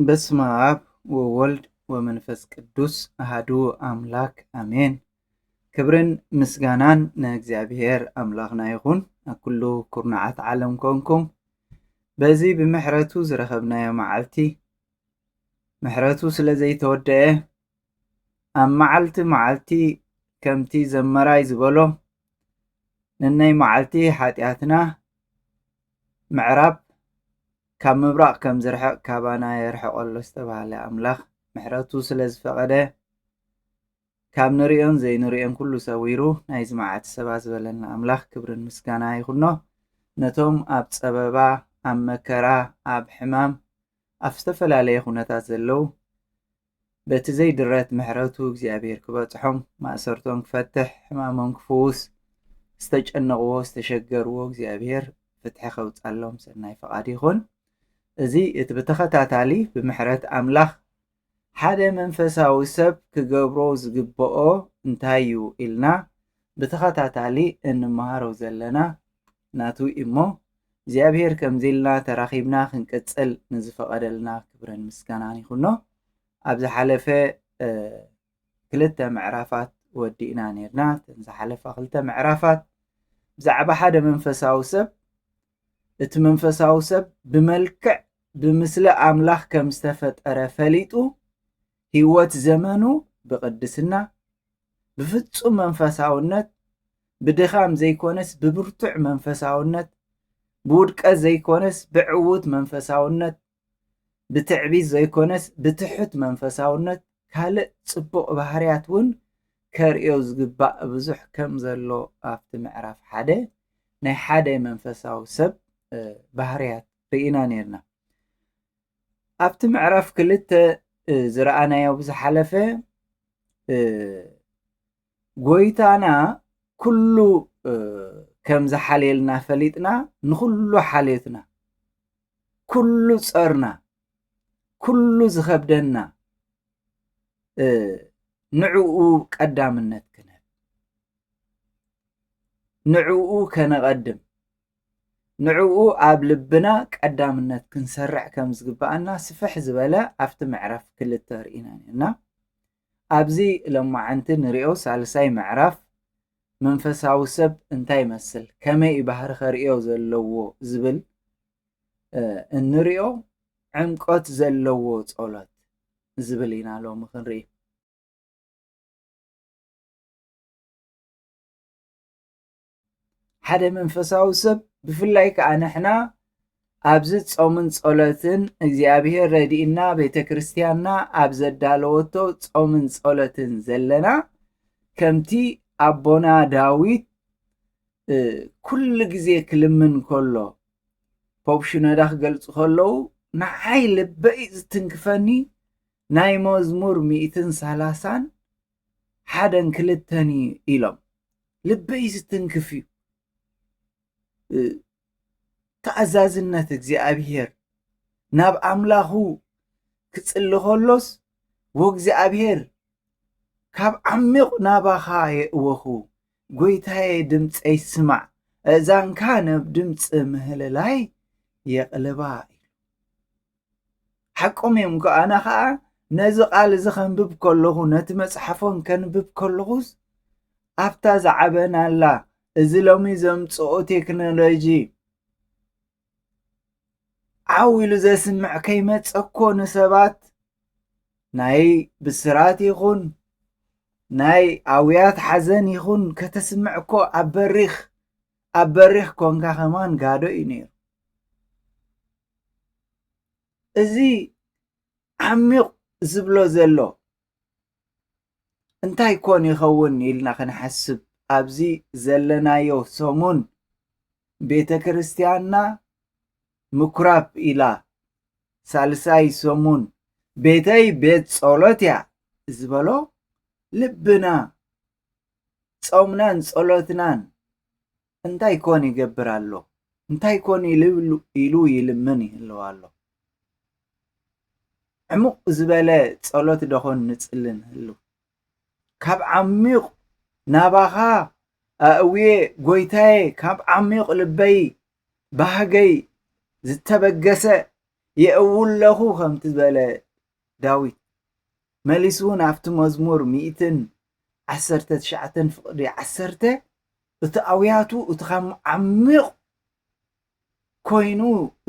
በስመ አብ ወወልድ ወመንፈስ ቅዱስ አሐዱ አምላክ አሜን። ክብርን ምስጋናን ንእግዚኣብሔር ኣምላኽና ይኹን፣ ኣብ ኩሉ ኩርናዓት ዓለም ኮንኩም። በዚ ብምሕረቱ ዝረኸብናዮ መዓልቲ፣ ምሕረቱ ስለ ዘይተወደአ፣ ኣብ መዓልቲ መዓልቲ ከምቲ ዘመራይ ዝበሎ፣ ነናይ መዓልቲ ሓጢኣትና ምዕራብ ካብ ምብራቕ ከም ዝርሕቕ ካባና የርሕቐሎ ዝተባህለ ኣምላኽ ምሕረቱ ስለ ዝፈቐደ፣ ካብ ንርእዮን ዘይንርእዮን ኩሉ ሰዊሩ ናይዚ መዓልቲ ሰባት ዝበለና ኣምላኽ ክብርን ምስጋና ይኹኖ። ነቶም ኣብ ጸበባ፣ ኣብ መከራ፣ ኣብ ሕማም፣ ኣብ ዝተፈላለየ ኩነታት ዘለዉ በቲ ዘይድረት ምሕረቱ እግዚኣብሔር ክበጽሖም፣ ማእሰርቶም ክፈትሕ፣ ሕማሞም ክፍውስ፣ ዝተጨነቕዎ፣ ዝተሸገርዎ እግዚኣብሔር ፍትሒ ከውጻሎም ሰናይ ፍቓድ ይኹን። እዚ እቲ ብተኸታታሊ ብምሕረት ኣምላኽ ሓደ መንፈሳዊ ሰብ ክገብሮ ዝግብኦ እንታይ እዩ ኢልና ብተኸታታሊ እንመሃሮ ዘለና ናቱ እሞ፣ እግዚኣብሔር ከምዚ ኢልና ተራኺብና ክንቅጽል ንዝፈቐደልና ክብርን ምስጋናን ይኹኖ። ኣብ ዝሓለፈ፣ እ፣ ክልተ ምዕራፋት ወዲእና ኔርና። እተን ዝሓለፋ ክልተ ምዕራፋት ብዛዕባ ሓደ መንፈሳዊ ሰብ፣ እቲ መንፈሳዊ ሰብ ብመልክዕ ብምስሊ ኣምላኽ ከም ዝተፈጠረ ፈሊጡ፣ ህይወት ዘመኑ ብቅድስና፣ ብፍጹም መንፈሳውነት፣ ብድኻም ዘይኮነስ ብብርቱዕ መንፈሳውነት፣ ብውድቀት ዘይኮነስ ብዕዉት መንፈሳውነት፣ ብትዕቢት ዘይኮነስ ብትሑት መንፈሳውነት፣ ካልእ ጽቡቕ ባህርያት እውን ከርእዮ ዝግባእ ብዙሕ ከም ዘሎ ኣብቲ ምዕራፍ ሓደ ናይ ሓደ መንፈሳዊ ሰብ፣ እ፣ ባህርያት ርኢና ኔርና። ኣብቲ ምዕራፍ ክልተ፣ እ፣ ዝረኣናዮ ብዝሓለፈ፣ እ፣ ጎይታና ኩሉ፣ እ፣ ከም ዝሓልየልና ፈሊጥና፣ ንኹሉ ሓልዮትና፣ ኩሉ ጸርና፣ ኩሉ ዝኸብደና፣ እ፣ ንዕኡ ቀዳምነት ክንህብ፣ ንዕኡ ከነቐድም፣ ንዕኡ ኣብ ልብና ቀዳምነት ክንሰርዕ ከም ዝግብኣና ስፍሕ ዝበለ ኣብቲ ምዕራፍ ክልተ ርኢና ኔርና። ኣብዚ ሎማዓንቲ ንሪኦ ሳልሳይ ምዕራፍ መንፈሳዊ ሰብ እንታይ ይመስል፣ ከመይ እዩ ባህሪ ከርእዮ ዘለዎ ዝብል፣ እ፣ እንሪኦ ዕምቆት ዘለዎ ጸሎት ዝብል ኢና ሎሚ ክንርኢ። ሓደ መንፈሳዊ ሰብ፣ ብፍላይ ከኣ ንሕና ኣብዚ ጾምን ጸሎትን እግዚኣብሔር ረድኢና ቤተ ክርስቲያንና ኣብ ዘዳለወቶ ጾምን ጸሎትን ዘለና፣ ከምቲ ኣቦና ዳዊት፣ እ፣ ኩሉ ግዜ ክልምን ከሎ፣ ፖፕ ሽኖዳ ክገልጹ ከለዉ፣ ንዓይ ልበይ ዝትንክፈኒ ናይ መዝሙር ሚእትን ሰላሳን ሓደን ክልተን እዩ ኢሎም። ልበይ ዝትንክፍ እዩ። እ፣ ተኣዛዝነት እግዚኣብሔር ናብ ኣምላኹ ክጽሊ ከሎስ፣ "ወእግዚኣብሔር፣ ካብ ዓሚቕ ናባኻ የእወኹ፣ ጎይታየ፣ ድምፀይ ስማዕ፣ ኣእዛንካ ናብ ድምፂ ምህልላይ የቕልባ" ኢሉ። ሓቆም እዮም እኮ። ኣነ ኸኣ ነዚ ቃል እዚ ከንብብ ከለኹ፣ ነቲ መጽሓፎም ከንብብ ከለኹስ፣ ኣብታ ዝዓበናላ፣ እዚ ሎሚ ዘምጽኦ ቴክኖሎጂ ዓው ኢሉ ዘስምዕ ከይመጸ እኮ ንሰባት ናይ ብስራት ይኹን ናይ ኣውያት ሓዘን ይኹን ከተስምዕ እኮ ኣብ በሪኽ፣ ኣብ በሪኽ ኮንካ ከማን ጋዶ እዩ ነይሩ። እዚ ዓሚቕ ዝብሎ ዘሎ እንታይ ኮን ይኸውን ኢልና ክንሓስብ፣ ኣብዚ ዘለናዮ ሰሙን ቤተ ክርስቲያንና ምኩራብ ኢላ፣ ሳልሳይ ሰሙን ቤተይ ቤት ጸሎት እያ ዝበሎ፣ ልብና፣ ጾምናን ጸሎትናን እንታይ ኮን ይገብር ኣሎ? እንታይ ኮን ኢሉ፣ ኢሉ ይልምን ይህልው ኣሎ? ዕሙቕ ዝበለ ጸሎት ዶ ኾን ንጽሊ ንህሉ? ካብ ዓሚቕ ናባኻ ኣእውየ፣ ጎይታየ፣ ካብ ዓሚቕ ልበይ፣ ባህገይ ዝተበገሰ፣ የእውለኹ ከምቲ ዝበለ ዳዊት፣ መሊሱ እውን ኣብቲ መዝሙር ሚእትን ዓሰርተ ትሽዓተን ፍቕዲ ዓሰርተ፣ እቲ ኣውያቱ፣ እቲ ካብ ዓሚቕ ኮይኑ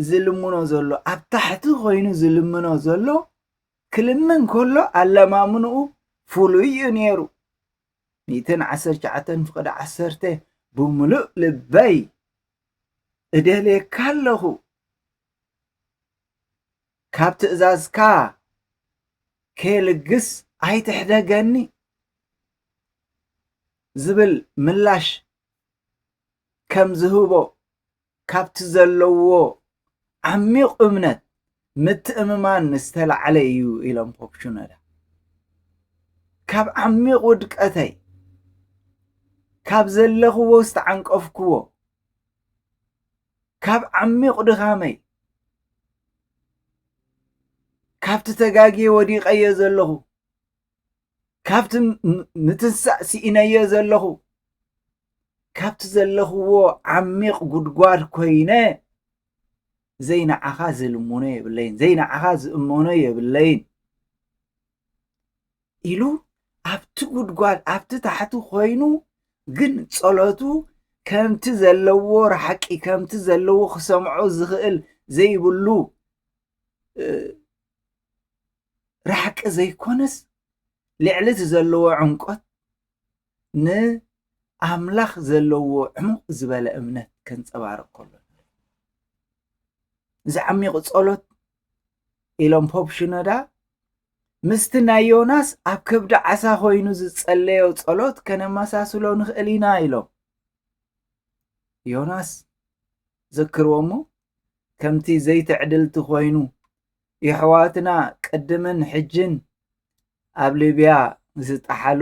ዝልምኖ ዘሎ፣ ኣብ ታሕቲ ኮይኑ ዝልምኖ ዘሎ፣ ክልምን ከሎ ኣለማምንኡ ፍሉይ እዩ ነይሩ። ሚእትን ዓሰርተ ትሽዓተን ፍቕዲ ዓሰርተ፣ ብምሉእ ልበይ እደልየካ ኣለኹ፣ ካብ ትእዛዝካ ከየልግስ ኣይትሕደገኒ ዝብል ምላሽ ከም ዝህቦ፣ ካብቲ ዘለዎ ዓሚቕ እምነት፣ ምትእምማን ዝተላዕለ እዩ ኢሎም ፖፕ ሽኖዳ። ካብ ዓሚቕ ውድቀተይ፣ ካብ ዘለኽዎ ዝተዓንቀፍክዎ፣ ካብ ዓሚቕ ድኻመይ፣ ካብቲ ተጋግየ ወዲቐዮ ዘለኹ፣ ካብቲ ም-፣ ምትንሳእ ስኢነዮ ዘለኹ፣ ካብቲ ዘለኽዎ ዓሚቕ ጉድጓድ ኮይነ፣ ዘይንዓኻ ዝልምኖ የብለይን፣ ዘይንዓኻ ዝእመኖ የብለይን ኢሉ፣ ኣብቲ ጉድጓድ፣ ኣብቲ ታሕቲ ኮይኑ፣ ግን ጸሎቱ ከምቲ ዘለዎ ራሕቂ፣ ከምቲ ዘለዎ ክሰምዖ ዝኽእል ዘይብሉ፣ እ፣ ራሕቂ ዘይኮነስ፣ ልዕሊ እቲ ዘለዎ ዕምቆት፣ ንኣምላኽ ዘለዎ ዕሙቕ ዝበለ እምነት ከንጸባርቕ ከሎ፣ እዚ ዓሚቕ ጸሎት፣ ኢሎም ፖፕ ሽኖዳ፣ ምስቲ ናይ ዮናስ ኣብ ከብዲ ዓሳ ኮይኑ ዝጸለዮ ጸሎት ከነመሳስሎ ንኽእል ኢና ኢሎም። ዮናስ፣ ዘክርዎ እሞ፣ ከምቲ ዘይትዕድልቲ ኮይኑ፣ የሕዋትና ቅድምን ሕጅን ኣብ ሊብያ ዝጠሓሉ፣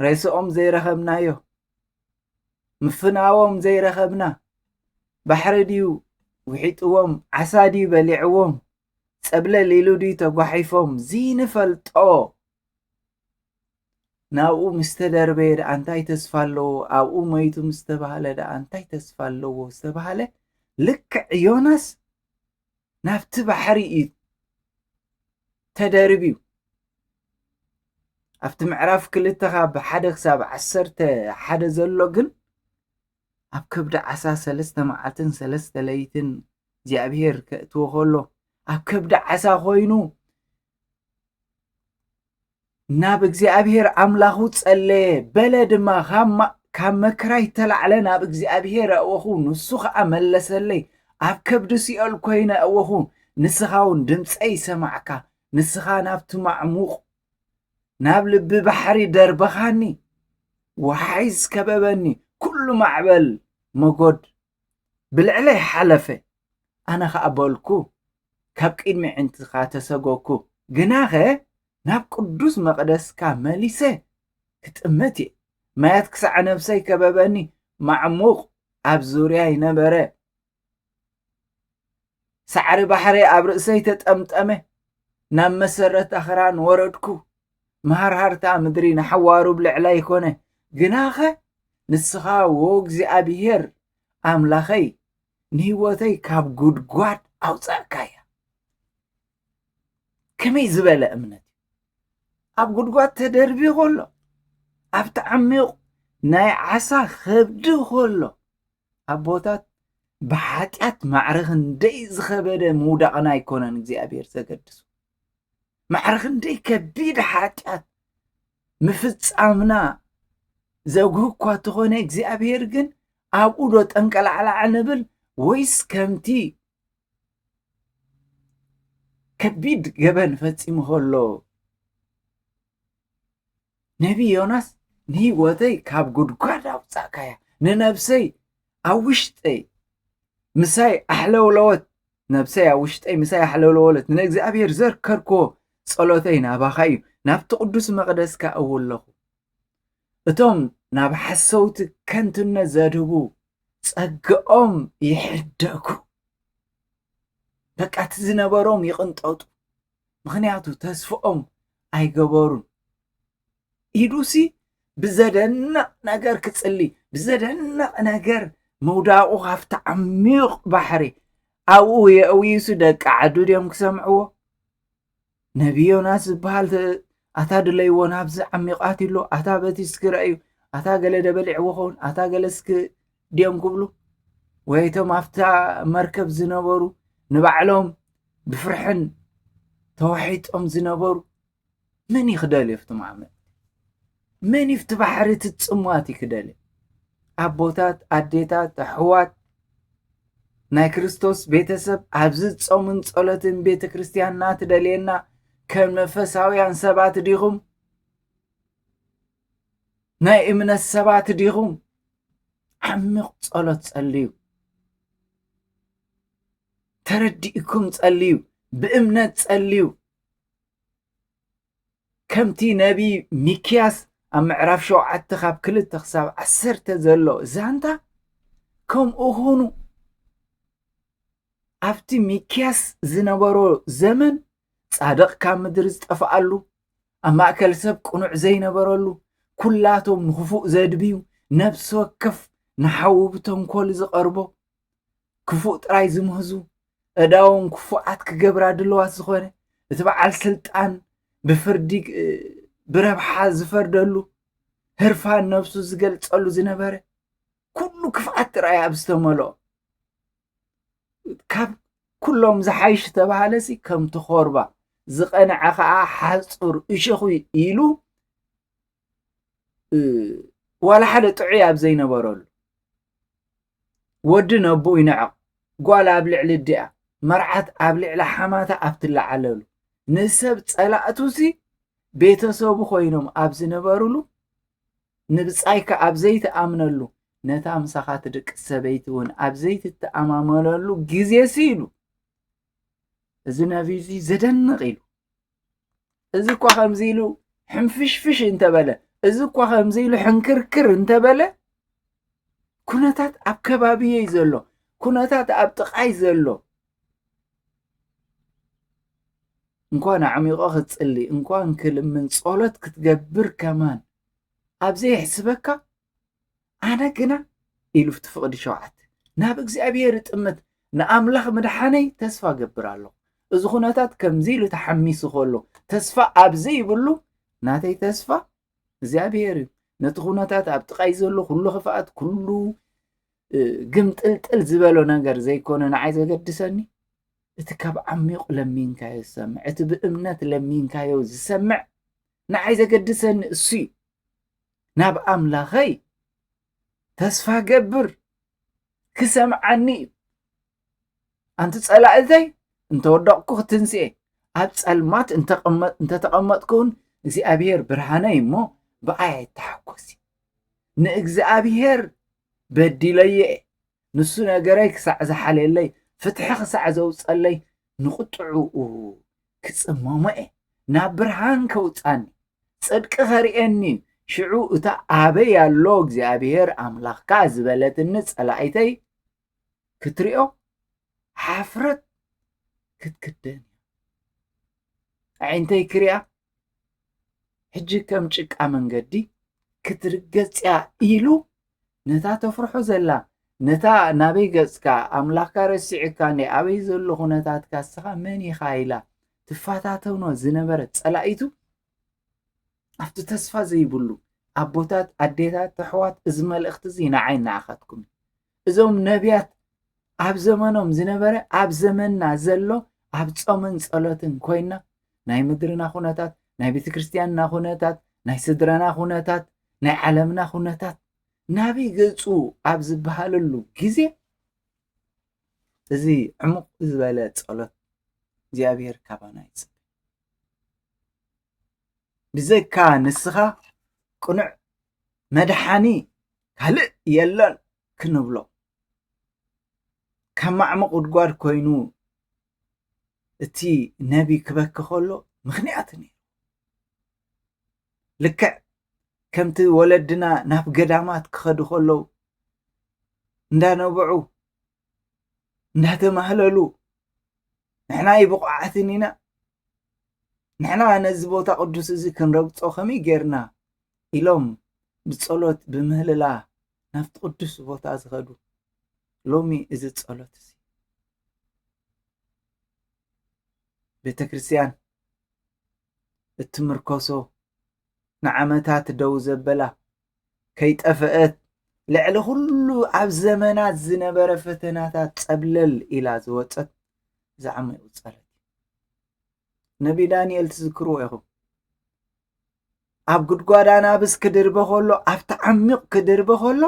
ሬስኦም ዘይረኸብናዮ፣ ምፍናዎም ዘይረኸብና፣ ባሕሪ ድዩ ውሒጥዎም፣ ዓሳ ድዩ በሊዕዎም፣ ጸብለል ኢሉ ድዩ ተጓሒፎም፣ ዝይንፈልጦ፣ ናብኡ ምስ ተደርበየ ደኣ እንታይ ተስፋ ኣለዎ? ኣብኡ መይቱ ምስ ተባህለ ደኣ እንታይ ተስፋ ኣለዎ? ዝተባህለ፣ ልክዕ ዮናስ ናብቲ ባሕሪ እዩ ተደርብዩ። ኣብቲ ምዕራፍ ክልተ ካብ ሓደ ክሳብ ዓሰርተ ሓደ ዘሎ ግን፣ ኣብ ከብዲ ዓሳ ሰለስተ መዓልትን ሰለስተ ለይትን እግዚኣብሄር ከእትዎ ከሎ፣ ኣብ ከብዲ ዓሳ ኮይኑ ናብ እግዚኣብሄር ኣምላኹ ጸለየ፣ በለ ድማ፣ ካብ ማ-፣ ካብ መከራይ ተላዕለ ናብ እግዚኣብሄር ኣእወኹ፣ ንሱ ኸኣ መለሰለይ። ኣብ ከብዲ ሲኦል ኮይነ ኣእወኹ፣ ንስኻ እውን ድምጸይ ሰማዕካ። ንስኻ ናብቲ ማዕሙቕ፣ ናብ ልቢ ባሕሪ ደርበኻኒ። ወሓይዝ ከበበኒ፣ ኩሉ ማዕበል መጎድ ብልዕለይ ሓለፈ። ኣነ ኸኣ በልኩ፣ ካብ ቅድሚ ኣዒንትኻ ተሰጎኩ። ግናኸ ናብ ቅዱስ መቕደስካ መሊሰ ክጥምት እየ። ማያት ክሳዕ ነብሰይ ከበበኒ፣ ማዕሙቕ ኣብ ዙርያይ ነበረ። ሳዕሪ ባሕሪ ኣብ ርእሰይ ተጠምጠመ። ናብ መሰረት ኣኽራን ወረድኩ። መሃርሃርታ ምድሪ ንሓዋሩ ብልዕላይ ኮነ። ግናኸ ንስኻ፣ ዎ እግዚኣብሄር ኣምላኸይ፣ ንህይወተይ ካብ ጉድጓድ ኣውጻእካያ። ከመይ ዝበለ እምነት እዩ! ኣብ ጉድጓድ ተደርብዩ ከሎ፣ ኣብቲ ዓሚቕ ናይ ዓሳ ከብዲ ከሎ፣ ኣቦታት ብሓጢኣት ማዕረ ክንደይ ዝኸበደ ምውዳቕና ኣይኮነን እግዚኣብሔር ዘገድሱ። ማዕረ ክንደይ ከቢድ ሓጢኣት ምፍጻምና ዘጉህ እኳ እንተኾነ፣ እግዚኣብሔር ግን ኣብኡ ዶ ጠንቀላዕላዕ ንብል ወይስ ከምቲ ከቢድ ገበን ፈጺሙ ከሎ፣ ነቢ ዮናስ፣ "ንህይወተይ ካብ ጉድጓድ ኣውጻእካያ፣ ንነብሰይ ኣብ ውሽጠይ ምሳይ ኣሕለውለወት፣ ነብሰይ ኣብ ውሽጠይ ምሳይ ኣሕለውለወለት፣ ንእግዚኣብሔር ዘርከርክዎ ጸሎተይ ናባኻ እዩ፣ ናብቲ ቅዱስ መቕደስካ እው ኣለኹ። እቶም ናብ ሓሰውቲ ከንቱነት ዘድህቡ ጸግኦም ይሕደጉ።" በቃ፣ እቲ ዝነበሮም ይቕንጠጡ። ምኽንያቱ ተስፍኦም ኣይገበሩን። ኢዱሲ ብዘደንቕ ነገር ክጽሊ፣ ብዘደንቕ ነገር ምውዳቑ፣ ካብቲ ዓሚቕ ባሕሪ፣ ኣብኡ የእውይሱ ደቂ ዓዱ ድዮም ክሰምዕዎ? ነቢ ዮናስ ዝበሃል ተ-፣ ኣታ ድለይዎ ናብዚ ዓሚቕ ኣትዩ ኣሎ፣ ኣታ በቲ እስኪ ረኣዩ፣ ኣታ ገለ ደበሊዕዎ ኸውን፣ ኣታ ገለ እስኪ ድዮም ክብሉ? ወይ እቶም ኣብታ መርከብ ዝነበሩ ንባዕሎም ብፍርሕን ተዋሒጦም ዝነበሩ መን እዩ ክደልዮ ኣብቲ ማዕበል? መን እዩ ኣብቲ ባሕሪ እቲ ጽምዋት እዩ ክደልዮ? ኣቦታት፣ ኣዴታት፣ ኣሕዋት፣ ናይ ክርስቶስ ቤተሰብ፣ ኣብዚ ጾምን ጸሎትን ቤተ ክርስቲያንና ትደልየና ከም መንፈሳውያን ሰባት ዲኹም? ናይ እምነት ሰባት ዲኹም? ዓሚቕ ጸሎት ጸልዩ። ተረዲእኩም ጸልዩ። ብእምነት ጸልዩ። ከምቲ ነቢ ሚክያስ ኣብ ምዕራፍ ሸውዓተ ካብ ክልተ ክሳብ ዓሰርተ ዘሎ ዛንታ ከምኡ ኹኑ። ኣብቲ ሚክያስ ዝነበሮ ዘመን ጻድቕ ካብ ምድሪ ዝጠፍኣሉ፣ ኣብ ማእከል ሰብ ቅኑዕ ዘይነበረሉ፣ ኩላቶም ንኽፉእ ዘድብዩ፣ ነፍሲ ወከፍ ንሓዉ ብተንኮል ዝቐርቦ፣ ክፉእ ጥራይ ዝምህዙ፣ እዳዎም ክፉኣት ክገብራ ድልዋት ዝኾነ፣ እቲ በዓል ስልጣን ብፍርዲ፣ እ፣ ብረብሓ ዝፈርደሉ፣ ህርፋን ነብሱ ዝገልጸሉ ዝነበረ፣ ኩሉ ክፍኣት ጥራይ ኣብ ዝተመልኦ፣ ካብ ኩሎም ዝሓይሽ ተባሃለሲ ከምቲ ኮርባ፣ ዝቐንዐ ኸኣ ሓጹር እሾኹ ኢሉ፣ እ፣ ዋላ ሓደ ጥዑይ ኣብ ዘይነበረሉ፣ ወዲ ነቦኡ ይንዕቕ፣ ጓል ኣብ ልዕሊ ኣዲኣ፣ መርዓት ኣብ ልዕሊ ሓማታ ኣብ ትለዓለሉ፣ ንሰብ ጸላእቱሲ ቤተሰቡ ኮይኖም ኣብ ዝነበሩሉ፣ ንብጻይካ ኣብ ዘይትኣምነሉ፣ ነታ ምሳኻ ትድቅስ ሰበይቲ እውን ኣብ ዘይትተኣማመነሉ ግዜሲ ኢሉ። እዚ ነቢይ እዚ ዘደንቕ ኢሉ። እዚ እኳ ከምዚ ኢሉ ሕንፍሽፍሽ እንተበለ፣ እዚ እኳ ከምዚ ኢሉ ሕንክርክር እንተበለ፣ ኩነታት ኣብ ከባቢየይ ዘሎ፣ ኩነታት ኣብ ጥቓይ ዘሎ፣ እንኳን ኣዕሚቖ ክትጽሊ፣ እንኳን ክልምን ጸሎት ክትገብር ከማን ኣብ ዘየሕስበካ፣ ኣነ ግና ኢሉ እቲ ፍቕዲ ሸውዓተ፣ ናብ እግዚኣብሔር እጥምት፣ ንኣምላኽ ምድሓነይ ተስፋ እገብር ኣለኹ። እዚ ኩነታት ከምዚ ኢሉ ተሓሚሱ ከሎ፣ ተስፋ ኣብ ዘይብሉ፣ ናተይ ተስፋ እግዚኣብሔር እዩ። ነቲ ኩነታት ኣብ ጥቓይ ዘሎ ኩሉ ክፍኣት፣ ኩሉ፣ እ፣ ግምጥልጥል ዝበሎ ነገር ዘይኮነ ንዓይ ዘገድሰኒ፣ እቲ ካብ ዓሚቑ ለሚንካዮ ዝሰምዕ፣ እቲ ብእምነት ለሚንካዮ ዝሰምዕ ንዓይ ዘገድሰኒ እሱ እዩ። ናብ ኣምላኸይ ተስፋ ገብር፣ ክሰምዓኒ እዩ። ኣንቲ ጸላእተይ፣ እንተወደቕኩ ክትንስኤ፣ ኣብ ጸልማት እንተቐመጥ-፣ እንተተቐመጥኩ እውን እግዚኣብሔር ብርሃነይ እሞ ብኣይ ኣይተሓኮሲ። ንእግዚኣብሔር በዲለዮ እየ። ንሱ ነገረይ ክሳዕ ዝሓልየለይ፣ ፍትሒ ክሳዕ ዘውጸለይ፣ ንቁጥዕኡ ክጽመሞ እየ። ናብ ብርሃን ከውጻኒ፣ ጽድቂ ከርእየኒ፣ ሽዑ እታ ኣበይ ኣሎ እግዚኣብሔር ኣምላኽካ ዝበለትኒ ጸላኢተይ ክትሪኦ ሓፍረት ክትክደን እያ። ኣዒንተይ ክሪኣ ሕጂ ከም ጭቃ መንገዲ ክትርገጽ እያ ኢሉ ነታ ተፍርሖ ዘላ፣ ነታ ናበይ ገጽካ ኣምላኽካ ረሲዕካ እንዴ ኣበይ ዘሎ ኩነታትካ እስኻ መን ኢኻ ኢላ ትፈታተኖ ዝነበረት ጸላኢቱ ኣብቲ ተስፋ ዘይብሉ ኣቦታት፣ ኣዴታት፣ ኣሕዋት፣ እዚ መልእኽቲ እዚ ንዓይ ንዓኻትኩም እዩ። እዞም ነቢያት ኣብ ዘመኖም ዝነበረ፣ ኣብ ዘመንና ዘሎ፣ ኣብ ጾምን ጸሎትን ኮይና፣ ናይ ምድርና ኩነታት፣ ናይ ቤተ ክርስቲያንና ኩነታት፣ ናይ ስድራና ኩነታት፣ ናይ ዓለምና ኩነታት ናበይ ገጹ ኣብ ዝበሃለሉ ግዜ፣ እዚ ዕሙቕ ዝበለ ጸሎት እግዚኣብሔር ካባና ይጽበ። ብዘይካ ንስኻ ቅኑዕ መድሓኒ ካልእ የለን ክንብሎ፣ ካብ ማዕሙቕ ጉድጓድ ኮይኑ እቲ ነቢ ክበኪ ከሎ ምኽንያት ነይሩ። ልክዕ ከምቲ ወለድና ናብ ገዳማት ክኸዱ ከለዉ እንዳነበዑ፣ እንዳተማህለሉ፣ "ንሕና ኣይብቑዓትን ኢና፣ ንሕና ነዚ ቦታ ቅዱስ እዚ ክንረግጾ ከመይ ጌርና?" ኢሎም ብጸሎት፣ ብምህልላ ናብቲ ቅዱስ ቦታ ዝኸዱ። ሎሚ እዚ ጸሎት እዚ ቤተ ክርስቲያን እትምርኮሶ ንዓመታት ደው ዘበላ ከይጠፈአት ልዕሊ ኩሉ ኣብ ዘመናት ዝነበረ ፈተናታት ጸብለል ኢላ ዝወጸት ዝዓመቑ ጸሎት። ነቢ ዳንኤል ትዝክርዎ ኢኹም። ኣብ ጉድጓድ ኣናብስ ክድርበ ከሎ፣ ኣብቲ ዓሚቕ ክድርበ ከሎ፣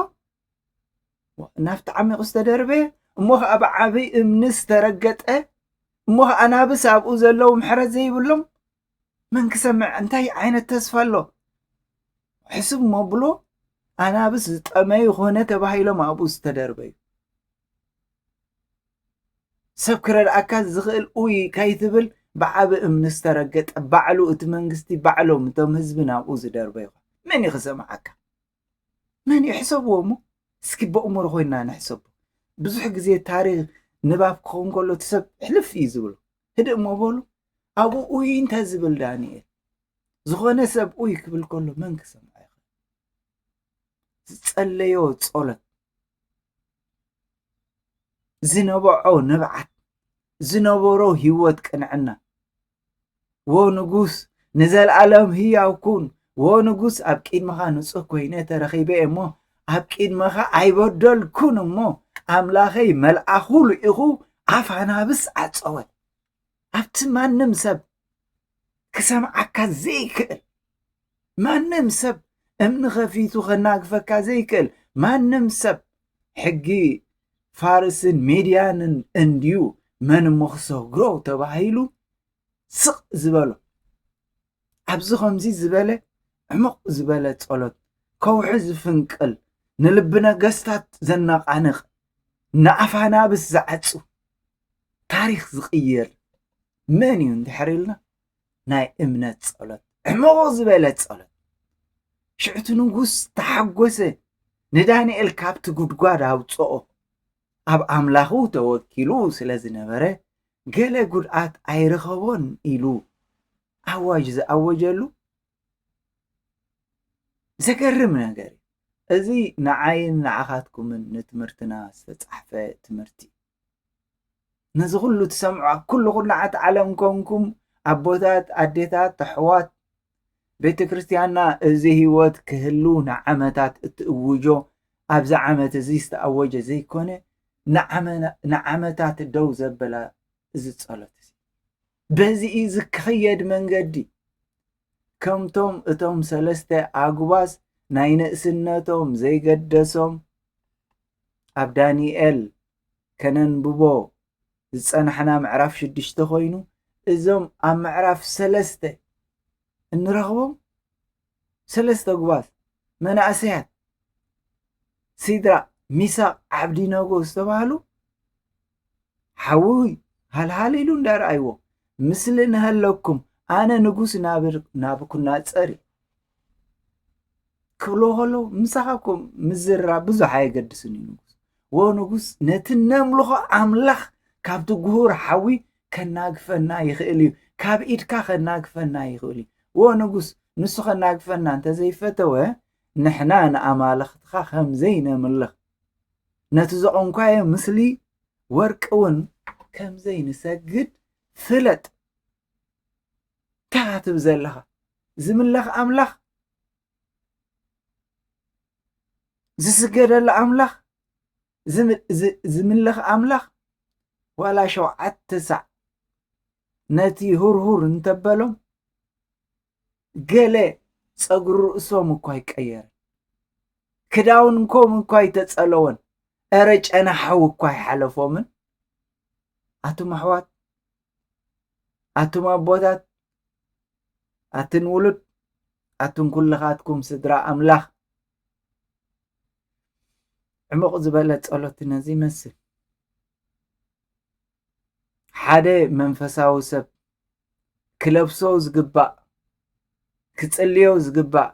ናብቲ ዓሚቕ ዝተደርበ፣ እሞ ኸዓ ብዓብይ እምኒ ዝተረገጠ፣ እሞ ኸዓ ኣናብስ ኣብኡ ዘለዉ ምሕረት ዘይብሎም፣ መን ክሰምዕ? እንታይ ዓይነት ተስፋ ኣሎ? ሕስብ እሞ ብሎ፣ ኣናብስ ዝጠመዩ ኮነ ተባሂሎም ኣብኡ ዝተደርበዩ። ሰብ ክረድኣካ ዝኽእል ኡይ ከይትብል ብዓቢ እምኒ ዝተረገጠ ባዕሉ እቲ መንግስቲ ባዕሎም እቶም ህዝቢ ናብኡ ዝደርበዩ። መን እዩ ክሰምዓካ? መን እዩ? ሕሰብዎ እሞ እስኪ በእምሮ ኮይና ንሕሰቦ። ብዙሕ ግዜ ታሪኽ ንባብ ክኸውን ከሎ እቲ ሰብ ሕልፍ እዩ ዝብሎ። ህድእ እሞ በሉ። ኣብኡ ኡይ እንተ ዝብል ዳንኤል ዝኾነ ሰብ ኡይ ክብል ከሎ መን ክሰምዖ ይኽእል? ዝጸለዮ ጸሎት፣ ዝነበዖ ንብዓት፣ ዝነበሮ ህይወት ቅንዕና። ዎ ንጉስ ንዘለኣለም ህያው ኩን። ዎ ንጉስ ኣብ ቅድመኻ ንጹህ ኮይነ ተረኺበ እሞ ኣብ ቅድመኻ ኣይበደልኩን እሞ ኣምላኸይ መልኣኹ ልኢኹ ኣፍ ኣናብስ ዓጸወ። ኣብቲ ማንም ሰብ ክሰምዓካ ዘይክእል፣ ማንም ሰብ እምኒ ከፊቱ ከናግፈካ ዘይክእል፣ ማንም ሰብ ሕጊ ፋርስን ሜድያንን እንድዩ መን እሞ ክሰግሮ ተባሂሉ ስቕ ዝበሎ። ኣብዚ ከምዚ ዝበለ ዕሙቕ ዝበለ ጸሎት፣ ከውሒ ዝፍንቅል፣ ንልቢ ነገስታት ዘነቓንቕ፣ ንኣፍ ኣናብስ ዝዓጹ፣ ታሪኽ ዝቕይር መን እዩ እንድሕር ኢልና፣ ናይ እምነት ጸሎት፣ ዕሙቕ ዝበለ ጸሎት። ሽዑ እቲ ንጉስ ተሓጎሰ፣ ንዳንኤል ካብቲ ጉድጓድ ኣውጽኦ። ኣብ ኣምላኹ ተወኪሉ ስለ ዝነበረ፣ ገለ ጉድኣት ኣይረኸቦን ኢሉ ኣዋጅ ዝኣወጀሉ ዘገርም ነገር እዩ። እዚ ንዓይን ንዓኻትኩምን ንትምህርትና ዝተጻሕፈ ትምህርቲ እዩ። ነዚ ኩሉ ትሰምዑ ኣብ ኩሉ ኩርናዓት ዓለም ኮንኩም ኣቦታት፣ ኣዴታት፣ ኣሕዋት፣ ቤተ ክርስቲያንና እዚ ህይወት ክህሉ ንዓመታት እትእውጆ፣ ኣብዚ ዓመት እዚ ዝተኣወጀ ዘይኮነ፣ ንዓመ-፣ ንዓመታት ደው ዘበላ እዚ ጸሎት እዚ። በዚ እዩ ዝክየድ መንገዲ። ከምቶም እቶም ሰለስተ ኣጉባዝ ናይ ንእስነቶም ዘይገደሶም፣ ኣብ ዳንኤል ከነንብቦ ዝጸናሕና ምዕራፍ ሽዱሽተ ኮይኑ፣ እዞም ኣብ ምዕራፍ ሰለስተ እንረኽቦም ሰለስተ ኣጉባዝ መናእሰያት፣ ሲድራቅ፣ ሚሳቅ፣ ዓብዲነጎ ዝተባህሉ ሓዊ ሃልሃል ኢሉ እንዳረኣይዎ፣ "ምስሊ ንሃለኩም፣ ኣነ ንጉስ ናብር-፣ ናቡከደነፆር እየ" ክብልዎ ከለዉ፣ ምሳኻ እኮ ምዝርራብ ብዙሕ ኣየገድስን እዩ ንጉስ። ወ ንጉስ፣ ነቲ ነምልኾ ኣምላኽ ካብቲ ጉሁር ሓዊ ከናግፈና ይኽእል እዩ፣ ካብ ኢድካ ከናግፈና ይኽእል እዩ። ወ ንጉስ፣ ንሱ ከናግፈና እንተዘይፈተወ፣ ንሕና ንኣማልኽትኻ ከም ዘይነምልኽ፣ ነቲ ዘቖምካዮ ምስሊ ወርቂ እውን ከም ዘይንሰግድ ፍለጥ። እንታይ ትብል ዘለኻ? ዝምለኽ ኣምላኽ፣ ዝስገደሉ ኣምላኽ፣ ዝም-፣ ዝ-፣ ዝምለኽ ኣምላኽ፣ ዋላ ሸውዓተ ሳዕ ነቲ ሁርሁር እንተበሎም፣ ገለ ጸጉሪ ርእሶም እኳ ኣይቀየረን፣ ክዳውንኮም እኳ ኣይተጸለወን፣ እረ ጨና ሓዊ እኳ ኣይሓለፎምን። ኣቱም ኣሕዋት፣ ኣቱም ኣቦታት፣ ኣትን ውሉድ፣ ኣቱም ኩልኻትኩም ስድራ ኣምላኽ፣ ዕሙቕ ዝበለ ጸሎት ነዚ ይመስል። ሓደ መንፈሳዊ ሰብ ክለብሶ ዝግባእ፣ ክጽልዮ ዝግባእ፣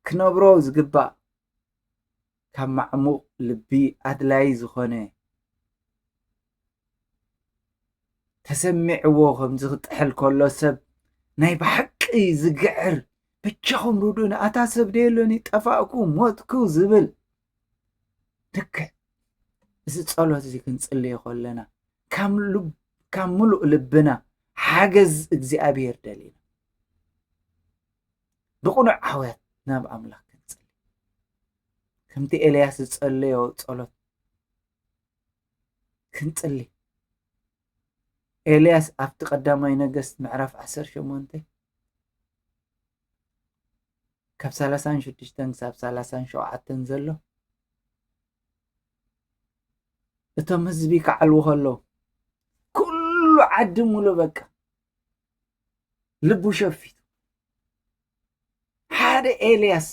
ክነብሮ ዝግባእ፣ ካብ ማዕሙቕ ልቢ ኣድላዪ ዝኾነ፣ ተሰሚዕዎ ከምዚ ክጥሕል ከሎ ሰብ ናይ ብሓቂ ዝግዕር፣ "በጃኹም ርድኡኒ፣ ኣታ ሰብ ደየሎኒ፣ ጠፋእኩ፣ ሞትኩ" ዝብል፣ ልክዕ እዚ ጸሎት እዚ ክንጽልዮ ከለና፣ ካብ ልብ-፣ ካብ ምሉእ ልብና፣ ሓገዝ እግዚኣብሔር ደሊና፣ ብቕኑዕ ዓውያት ናብ ኣምላኽ ክንጽሊ፣ ከምቲ ኤልያስ ዝጸለዮ ጸሎት ክንጽሊ። ኤልያስ ኣብቲ ቀዳማይ ነገስት ምዕራፍ ዓሰርተ ሸሞንተ ካብ ሰላሳን ሽዱሽተን ክሳብ ሰላሳን ሸውዓተን ዘሎ፣ እቶም ህዝቢ ክዓልዉ ከለዉ፣ ኩሉ ዓዲ ሙሉ በቃ ልቡ ሸፊቱ፣ ሓደ ኤልያስ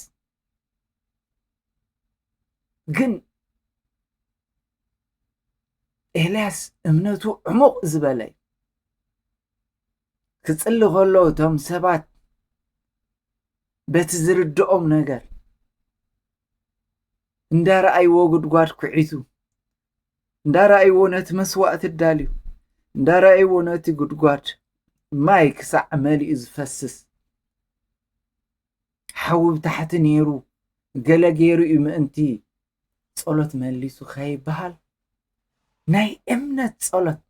ግን፣ ኤልያስ እምነቱ ዕሙቕ ዝበለ እዩ። ክጽሊ ከሎ እቶም ሰባት በቲ ዝርድኦም ነገር እንዳረኣይዎ ጉድጓድ ኩዒቱ፣ እንዳረኣይዎ ነቲ መስዋእቲ ኣዳልዩ፣ እንዳረኣይዎ ነቲ ጉድጓድ ማይ ክሳዕ መሊኡ ዝፈስስ፣ ሓዊ ብታሕቲ ነይሩ፣ ገለ ገይሩ እዩ ምእንቲ ጸሎት መሊሱ ከይበሃል፣ ናይ እምነት ጸሎት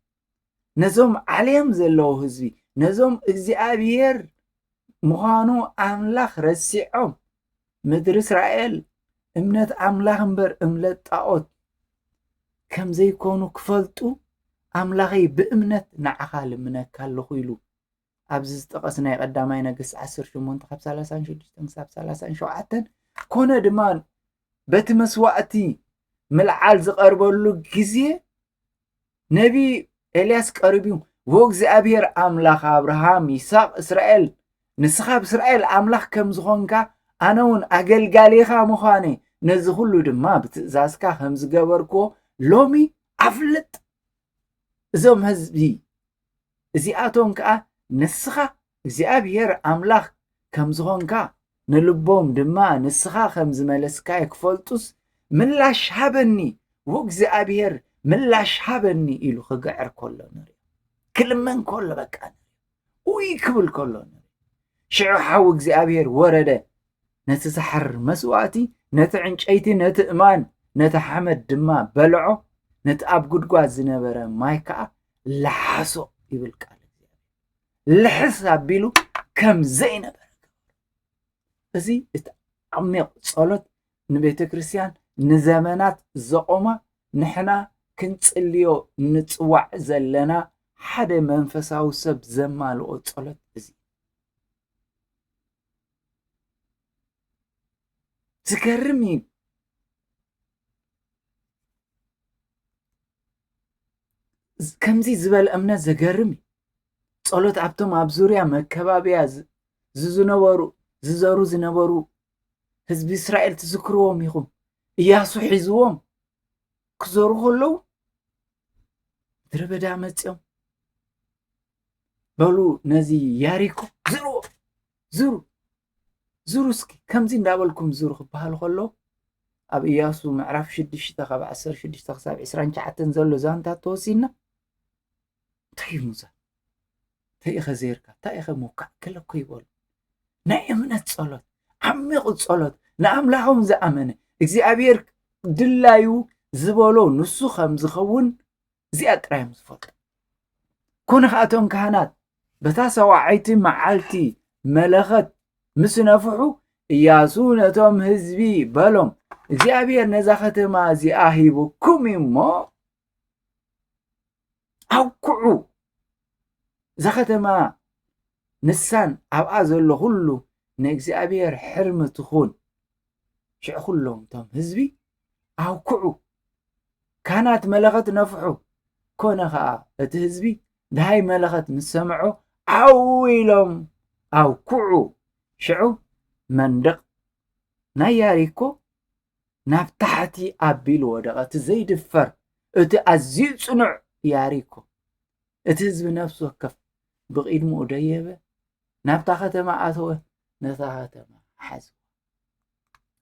ነዞም ዓልዮም ዘለዉ ህዝቢ፣ ነዞም እግዚኣብሔር ምዃኑ ኣምላኽ ረሲዖም፣ ምድሪ እስራኤል እምነት ኣምላኽ እምበር እምነት ጣኦት ከም ዘይኮኑ ክፈልጡ፣ ኣምላኸይ ብእምነት ንዓኻ ልምነካ ኣለኹ ኢሉ ኣብዚ ዝጠቐስናዮ ቀዳማይ ነገስት ዓሰርተ ሸሞንተ ካብ ሰላሳን ሽዱሽተን ክሳብ ሰላሳን ሸውዓተን፣ ኮነ ድማ በቲ መስዋእቲ ምልዓል ዝቐርበሉ ግዜ ነቢ ኤልያስ ቀሪቡ፣ "ወእግዚኣብሔር ኣምላኽ ኣብርሃም፣ ይስሐቅ፣ እስራኤል፣ ንስኻ ብእስራኤል ኣምላኽ ከም ዝኾንካ ኣነ እውን ኣገልጋሊኻ ምዃነይ፣ ነዚ ኩሉ ድማ ብትእዛዝካ ከም ዝገበርክዎ ሎሚ ኣፍልጥ። እዞም ህዝቢ እዚኣቶም ከኣ ንስኻ እግዚኣብሔር ኣምላኽ ከም ዝኾንካ፣ ንልቦም ድማ ንስኻ ከም ዝመለስካዮ ክፈልጡስ፣ ምላሽ ሃበኒ፣ ወእግዚኣብሔር ምላሽ ሃበኒ" ኢሉ ክግዕር ከሎ ንርኢ። ክልመን ከሎ በቃ ንርኢ። ኡይ ክብል ከሎ ንርኢ። ሽዑ ሓዊ እግዚኣብሔር ወረደ፣ ነቲ ዝሓርር መስዋእቲ፣ ነቲ ዕንጨይቲ፣ ነቲ እማን፣ ነቲ ሓመድ ድማ በልዖ፣ ነቲ ኣብ ጉድጓድ ዝነበረ ማይ ከኣ ለሓሶ ይብል ቃል እግዚኣብሔር። ልሕስ ኣቢሉ ከም ዘይነበረ ገበሮ። እዚ እቲ ዓሚቕ ጸሎት ንቤተ ክርስቲያን ንዘመናት ዘቖማ፣ ንሕና ክንጽልዮ ንጽዋዕ ዘለና ሓደ መንፈሳዊ ሰብ ዘማልኦ ጸሎት እዚ። ዝገርም እዩ። ከምዚ ዝበለ እምነት ዘገርም እዩ። ጸሎት ኣብቶም ኣብ ዙርያ መከባብያ ዝ-፣ ዝዝነበሩ፣ ዝዘሩ ዝነበሩ ህዝቢ እስራኤል ትዝክርዎም ኢኹም። እያሱ ሒዝዎም ክዘሩ ከለዉ፣ ምድረ በዳ መጺኦም፣ "በሉ ነዚ ያሪኮ ዝርዎ፣ ዝሩ፣ ዝሩ እስኪ፣ ከምዚ እንዳበልኩም ዝሩ" ክበሃል ከሎ፣ ኣብ እያሱ ምዕራፍ ሽዱሽተ ካብ ዓሰርተ ሽዱሽተ ክሳብ ዕስራን ትሽዓተን ዘሎ ዛንታ ተወሲድና፣ እንታይ እዩ ሙዛ? እንታይ ኢኸ ዘይርካ? እንታይ ኢኸ ምውካዕ? ገለ እኮ ይበሉ። ናይ እምነት ጸሎት፣ ዓሚቕ ጸሎት፣ ንኣምላኾም ዝኣመነ፣ እግዚኣብሔር ድላዩ ዝበሎ ንሱ ከም ዝኸውን እዚኣ ጥራይ እዮም ዝፈልጡ። ኮነ ኸኣ እቶም ካህናት በታ ሰዋዓይቲ መዓልቲ መለኸት ምስ ነፍሑ፣ እያሱ ነቶም ህዝቢ በሎም፣ "እግዚኣብሔር ነዛ ከተማ እዚኣ ሂቡኩም እዩ እሞ፣ ኣውክዑ፣ እዛ ከተማ ንሳን ኣብኣ ዘሎ ኩሉ ንእግዚኣብሔር ሕርሚ ትኹን።" ሽዑ ኩሎም እቶም ህዝቢ ኣውክዑ፣ ካህናት መለኸት ነፍሑ። ኮነ ኸኣ እቲ ህዝቢ ደሃይ መለኸት ምስ ሰምዖ ዓው ኢሎም ኣውክዑ። ሽዑ መንደቕ ናይ ያሪኮ ናብ ታሕቲ ኣቢሉ ወደቐ። እቲ ዘይድፈር፣ እቲ ኣዝዩ ጽኑዕ ያሪኮ፣ እቲ ህዝቢ ነፍሲ ወከፍ ብቕድሚኡ ደየበ፣ ናብታ ከተማ ኣተወ፣ ነታ ከተማ ሓዝዋ።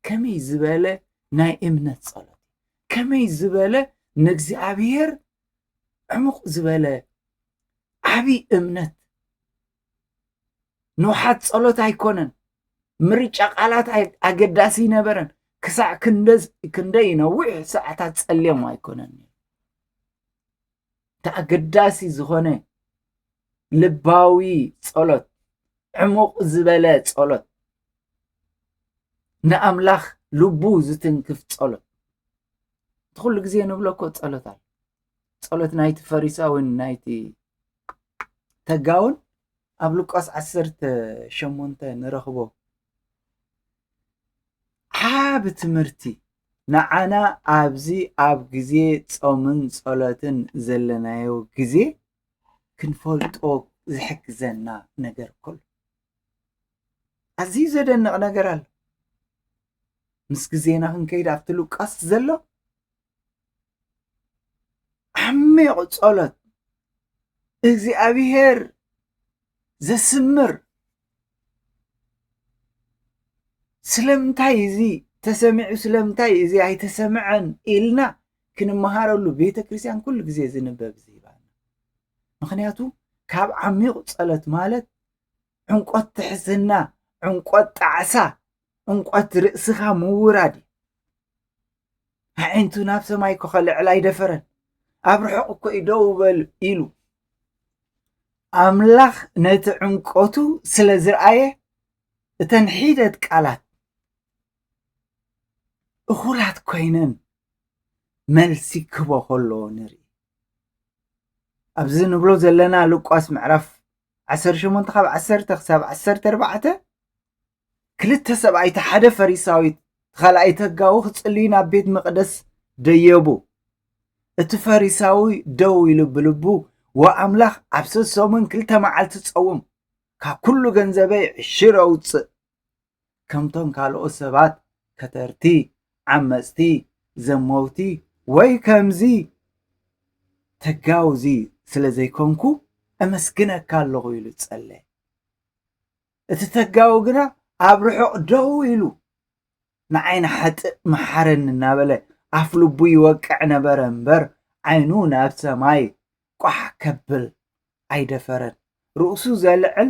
ከመይ ዝበለ ናይ እምነት ጸሎት! ከመይ ዝበለ ንእግዚኣብሔር ዕሙቕ ዝበለ ዓቢ እምነት! ንውሓት ጸሎት ኣይኮነን። ምርጫ ቃላት ኣይ-፣ ኣገዳሲ ኣይነበረን። ክሳዕ ክንደዝ-፣ ክንደይ ነዊሕ ሰዓታት ጸልዮም ኣይኮነን። እቲ ኣገዳሲ ዝኾነ ልባዊ ጸሎት፣ ዕሙቕ ዝበለ ጸሎት፣ ንኣምላኽ ልቡ ዝትንክፍ ጸሎት። እቲ ኩሉ ግዜ ንብሎ እኮ ጸሎት ኣሎ። ጸሎት ናይቲ ፈሪሳውን ናይቲ ተጋውን ኣብ ሉቃስ ዓሰርተ ሸሞንተ ንረኽቦ። ዓቢ ትምህርቲ ንዓና ኣብዚ ኣብ ግዜ ጾምን ጸሎትን ዘለናዮ ግዜ ክንፈልጦ ዝሕግዘና ነገር ኩሉ። ኣዝዩ ዘደንቕ ነገር ኣሎ። ምስ ግዜና ክንከይድ ኣብቲ ሉቃስ ዘሎ ዓሚቕ ጸሎት፣ እግዚኣብሔር ዘስምር፣ ስለምንታይ እዚ ተሰሚዑ፣ ስለምንታይ እዚ ኣይተሰምዐን ኢልና ክንመሃረሉ ቤተ ክርስቲያን ኩሉ ግዜ ዝንበብ እዚ ይባና። ምኽንያቱ ካብ ዓሚቕ ጸሎት ማለት ዕንቆት ትሕትና፣ ዕንቆት ጣዕሳ፣ ዕንቆት ርእስኻ ምውራድ እዩ። ኣዒንቱ ናብ ሰማይ እኮ ከልዕል ኣይደፈረን። ኣብ ርሑቕ እኮ እዩ ደው በል ኢሉ። ኣምላኽ ነቲ ዕንቆቱ ስለ ዝረኣየ፣ እተን ሒደት ቃላት እኹላት ኮይነን መልሲ ክህቦ ከሎ ንርኢ። ኣብዚ ንብሎ ዘለና ሉቃስ ምዕራፍ ዓሰርተ ሸሞንተ ካብ ዓሰርተ ክሳብ ዓሰርተ ኣርባዕተ፣ ክልተ ሰብኣይ፣ እቲ ሓደ ፈሪሳዊ፣ እቲ ካልኣይ ተጋዊ ክጽልዩ ናብ ቤት መቕደስ ደየቡ። እቲ ፈሪሳዊ ደው ኢሉ ብልቡ፣ "ወኣምላኽ፣ ኣብ ሰሰሙን ክልተ መዓልቲ ጸውም፣ ካብ ኩሉ ገንዘበይ ዕሽር ኣውጽእ፣ ከምቶም ካልኦት ሰባት ከተርቲ፣ ዓመጽቲ፣ ዘመውቲ ወይ ከምዚ ተጋውዚ ስለ ዘይኮንኩ እመስግነካ ኣለኹ" ኢሉ ጸለየ። እቲ ተጋዊ ግና ኣብ ርሑቕ ደው ኢሉ፣ "ንዓይ ንሓጥእ መሓረኒ" እናበለ ኣፍ ልቡ ይወቅዕ ነበረ እምበር፣ ዓይኑ ናብ ሰማይ ቋሕ ከብል ኣይደፈረን። ርእሱ ዘልዕል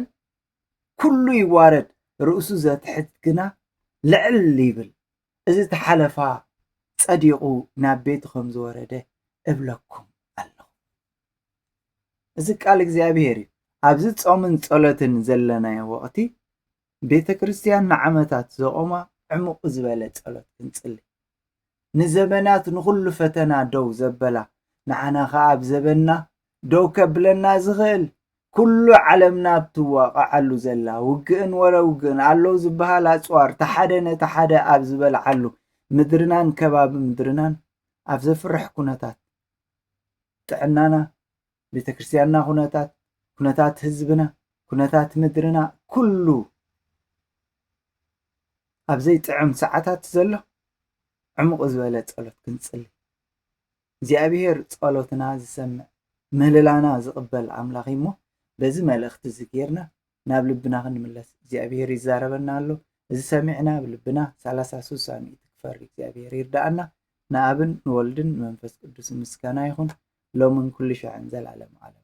ኩሉ ይዋረድ፣ ርእሱ ዘትሕት ግና ልዕል ይብል። እዚ ተሓለፋ ጸዲቑ ናብ ቤቱ ከም ዝወረደ እብለኩም ኣለኹ። እዚ ቃል እግዚኣብሔር እዩ። ኣብዚ ጾምን ጸሎትን ዘለናዮ ወቕቲ፣ ቤተ ክርስቲያን ንዓመታት ዘቖማ ዕሙቕ ዝበለ ጸሎት ክንጽሊ፣ ንዘመናት ንኹሉ ፈተና ደው ዘበላ፣ ንዓና ኸኣ ኣብ ዘበንና ደው ከብለና ዝኽእል፣ ኩሉ ዓለምና ኣብ ትዋቐዓሉ ዘላ፣ ውግእን ወረ ውግእን፣ ኣለዉ ዝበሃል ኣጽዋር፣ እቲ ሓደ ነቲ ሓደ ኣብ ዝበልዓሉ፣ ምድርናን ከባቢ ምድርናን ኣብ ዘፍርሕ ኩነታት፣ ጥዕናና፣ ቤተ ክርስቲያንና ኩነታት፣ ኩነታት ህዝብና፣ ኩነታት ምድርና፣ ኩሉ ኣብ ዘይጥዕም ሰዓታት ዘሎ ዕሙቕ ዝበለ ጸሎት ክንጽሊ። እግዚኣብሔር ጸሎትና ዝሰምዕ፣ ምህልላና ዝቕበል ኣምላኽ እዩ እሞ፣ በዚ መልእኽቲ እዚ ጌርና ናብ ልብና ክንምለስ እግዚኣብሔር ይዛረበና ኣሎ። እዚ ሰሚዕና ኣብ ልብና ሰላሳ ስሳ ሚእቲ ክፈሪ እግዚኣብሔር ይርዳኣና። ንኣብን ንወልድን ንመንፈስ ቅዱስ ምስጋና ይኹን፣ ሎምን ኩሉ ሻዕን ዘላለም ዓለም።